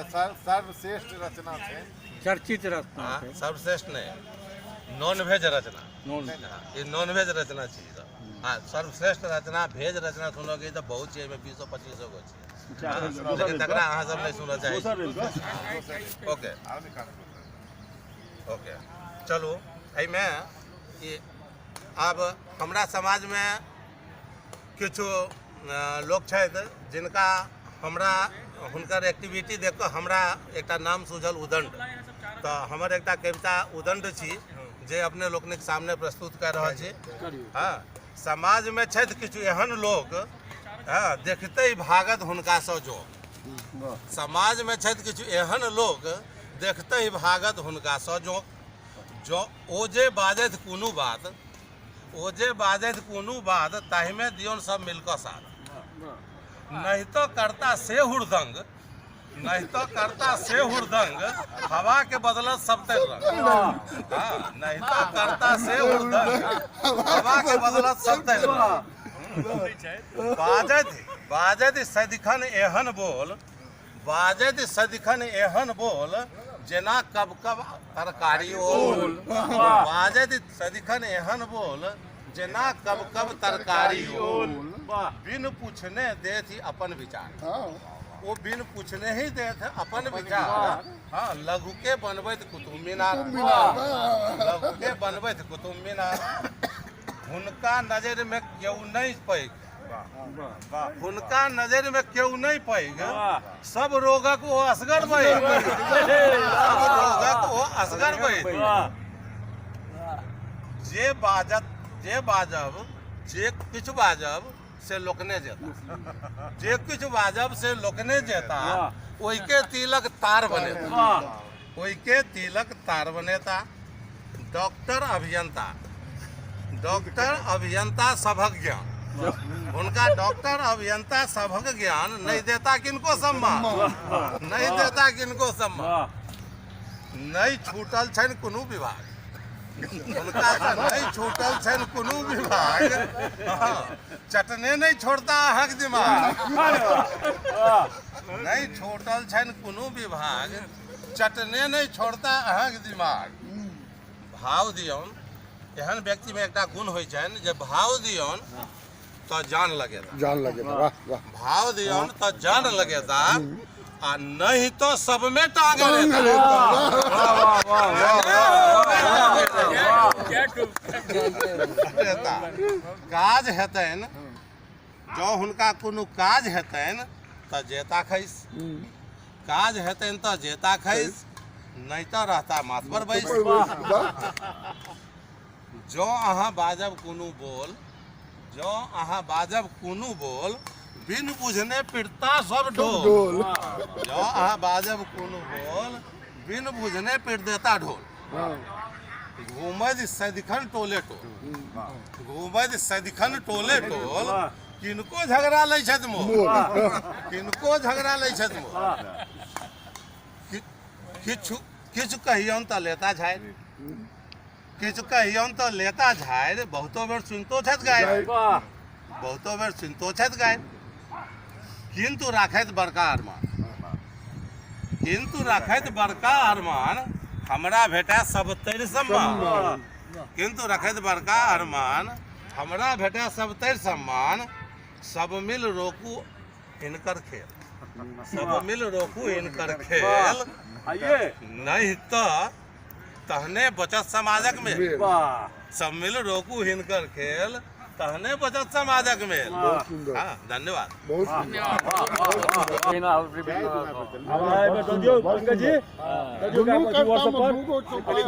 सर्वश्रेष्ठ रचना छै। चर्चित रचना हाँ, छै। सर्वश्रेष्ठ नहि, नॉन वेज रचना। नॉन ई नॉन वेज रचना छी ई सब। हाँ, सर्वश्रेष्ठ रचना भेज रचना सुनऽ तऽ बहुत छै एहिमे, 20-25 गो छै। हाँ, लेकिन तकरा अहाँ सब नहि सुनऽ चाहै छी। ओके। आउ निकालू। ओके, चलू। एहिमे ई आब हमरा समाजमे किछु लोक छथि जिनका हमरा हुनकर एक्टिविटी देख कऽ हमरा एकटा नाम सूझल, उदंड। तऽ हमर एकटा कविता उदंड छी जे अपने लोकनिक सामने प्रस्तुत कऽ रहल छी। हँ, समाजमे छथि किछु एहन लोक, हँ, देखते ही भागत हुनकासँ जो। समाजमे छथि किछु एहन लोक, देखते ही भागत हुनकासँ जो। जो ओ जे बाजथि कोनो बात, ओ जे बाजथि कोनो बात, ताहिमे दियौन सब मिल कऽ साथ। नहि तऽ करता से हुड़दंग, नहि तऽ करता से हुड़दंग, हवा के बदलत सब तर रंग। हाँ, नहीं तऽ करता से हुड़दंग, हवा के बदलत सब तर रंग। बाजथि बाजथि सदिखन एहन बोल, बाजथि सदिखन एहन बोल, जेना कब कब तरकारी ओल। बाजथि सदिखन एहन बोल, जेना कब कब तरकारी ओल। बिन पूछने देथि अपन विचार, ओ बिन पूछने ही देथ अपन विचार। हाँ, लघु के बनबैत कुतुब मीनार, लघु के बनबैत कुतुब मीनार। हुनका नजर में केओ नहीं पैघ, हुनका नजर में केओ नहीं पैघ, सब रोगक ओ असगर बैद, सब रोगक ओ असगर बैद। जे बाजत, जे बाजब, जे किछु बाजब से लोकने जेता, जे किछु बाजब से लोकने जेता, ओहिके तिलक तार बनेता, ओहिके तिलक तार बनेता। डॉक्टर अभियंता, डॉक्टर अभियंता सभक ज्ञान हुनका, डॉक्टर अभियंता सभक ज्ञान, नहि देता किनको सम्मान, नहि देता किनको सम्मान। नहि छूटल छनि कोनो विभाग हुनका से, नहि छूटल छनि कोनो विभाग। हाँ, चटने नहि छोड़ता अहाँके दिमाग। नहि छूटल छनि कोनो विभाग, चटने नहि छोड़ता अहाँके दिमाग। भाव दियौन, एहन व्यक्तिमे एकटा गुण होइ छनि जे भाव दियौन तऽ जान लगेता। जान लगेता, वाह वाह। भाव दियौन तऽ जान लगेता आ नहि तऽ सबमे टांग लेता। लेता। काज हेतनि, जँ हुनका कोनो काज हेतनि तऽ जेता खैस, काज हेतनि तऽ जेता खैस, नहि तऽ रहता माथ पर बैस। जँ अहाँ बाजब कोनो बोल, जँ अहाँ बाजब कोनो बोल, बिन बुझने पिटता सब ढोल। जँ अहाँ बाजब कोनो बोल, बिन बुझने पिट देता ढोल। घूमैत सदिखन टोले टोल, घूमैत सदिखन टोले टोल, किनको झगड़ा लै छथि मोल, किनको झगड़ा लै छथि मोल। किछु किछु कहियौन तऽ लेता झाड़ि, किछु कहियौन तऽ लेता झाड़ि, बहुतो बेर सुनितो छथि गारि, बहुतो बेर सुनितो छथि गारि। किन्तु राखैत बड़का अरमान, किन्तु राखैत बड़का अरमान, हमरा भेटय सब तरि सम्मान। किन्तु रखैत बड़का अरमान, हमरा भेटय सब तरि सम्मान। सब मिल रोकू हिनकर खेल, सब मिल रोकू हिनकर खेल, नहि तऽ तहने बचत समाजक मेल। सब मिल रोकू हिनकर खेल, तहने बचत समाजक मेल। बहुत सुंदर। हाँ, धन्यवाद। बहुत सुंदर। पंकज जी, दुनू कर्ता में दूगो चौपाई।